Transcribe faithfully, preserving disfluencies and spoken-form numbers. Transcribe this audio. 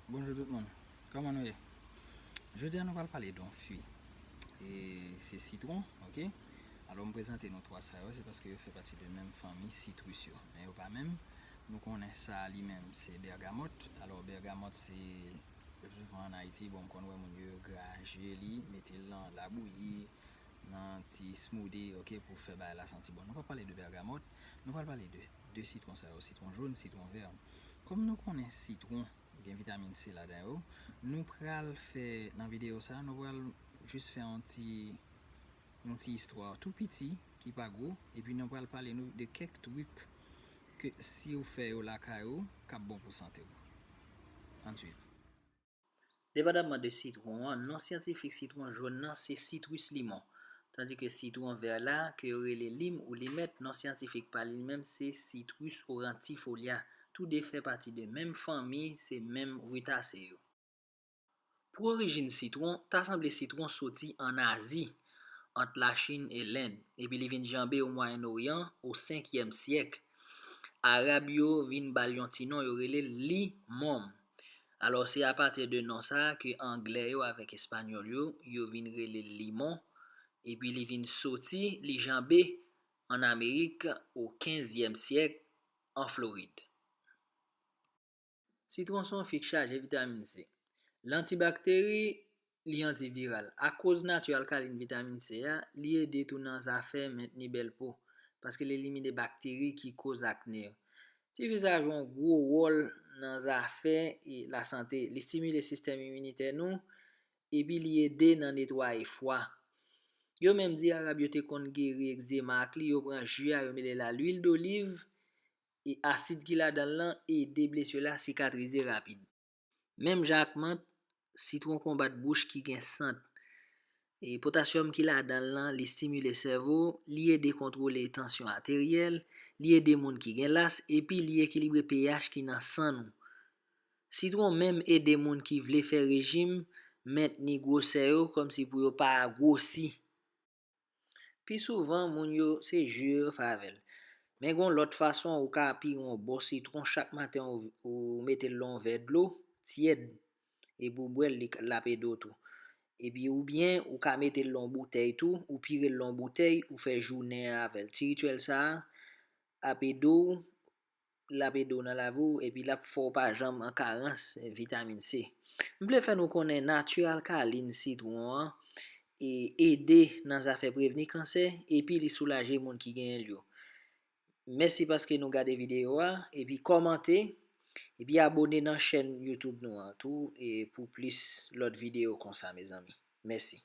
Bonjou tout moun. Kòman nou ye? Jodi a nou pral pale de yon fwi. E se sitwon, oke? Alò m prezante nou twa sa yo, se paske yo fè pati de menm fanmi sitris yo. Men yo pa menm. Nou konnen sa li menm se bègamòt. Alò bègamòt se, pli souvan ann Ayiti, bon, m konn wè moun yo graje li, mete l nan labouyi, nan ti smoothie, oke, pou fè bagay la santi bon. Nou pa pale de bègamòt, nou pral pale de de sitwon sa yo, sitwon jòn, sitwon vè. Kòm nou konnen sitwon gen vitamin C ladan yo, nou pral fè, nan videyo sa, nou pral jis fè yon ti, yon ti istwa tou piti ki pa gwo, epi nou pral pale nou de kèk trik ke si w fè yo lakay ou, k ap bon pou sante w. Ann swiv. Depandaman de sitwon an, non syantifik sitwon jòn nan se Citrus limon, tandike sitwon vè la, ke yo rele lim ou limèt, non syantifik pa li menm se Citrus aurantifolia. Toude fè pati de menm fanmi, se menm Rutaceae yo. Pou orijin sitwon, ta sanble sitwon soti ann Azi, ant Lachin e Lenn, epi li vin janbe o Mwayen Oryan o senkyèm syèk. Arab yo vin ba l yon ti non, yo rele l limon. Alò, se apati de non sa a ke Anglè yo avèk Espanyòl yo, yo vin rele l limon, epi li vin soti, li janbe ann Amerik o kenzyèm syèk an Florid. Sitwon se yon fwi k chaje vitamin C. L antibakteri, li antiviral. Akoz nati alkalin vitamin C a, li ede tou nan zafè mentni bèl po, paske l elimine bakteri ki koz akne yo. Ti fwi sa a jwe yon gwo wòl nan zafè e lasante. Li stimile sistèm iminitè nou, epi li ede nan netwaye fwa. Yo menm di Arab yo te konn geri egzema ak li, yo pran ji a, yo mele l a lwil doliv, e asid ki ladan l lan ede blesi la sikatrize rapid. Menm jan ak mant, sitwon konbat bouch ki gen sant. E potasyòm ki ladan l lan, li stimile sèvo, li ede kontwole tansyon ateryèl, li ede moun ki gen las, epi li ekilibre pH ki nan san nou. Sitwon menm ede moun ki vle fè rejim mentni gwosè yo, kòmsi pou yo pa gwosi. Pi souvan, moun yo, se ji yo yo fè avè l. Men gen yon lòt fason ou ka pire yon bò sitwon chak maten, ou, ou mete l nan yon vè dlo tyèd, epi ou bwè l, li, l ap ede w tou. Epi oubyen ou ka mete l nan yon boutèy tou, ou pire l nan yon boutèy, ou fè jounen an avè l. Ti rityèl sa a ap ede w, l ap ede w nan lavi w, epi l ap fè w pa janm an karans vitamin C. M vle fè nou konnen nati alkalin sitwon an e ede nan zafè prevni kansè, epi li soulaje moun ki genyen l yo. Mèsi paske nou gade videyo a, epi kòmante, epi abone nan chèn YouTube nou an tou, e pou plis lòt videyo konsa, mezanmi. Mèsi.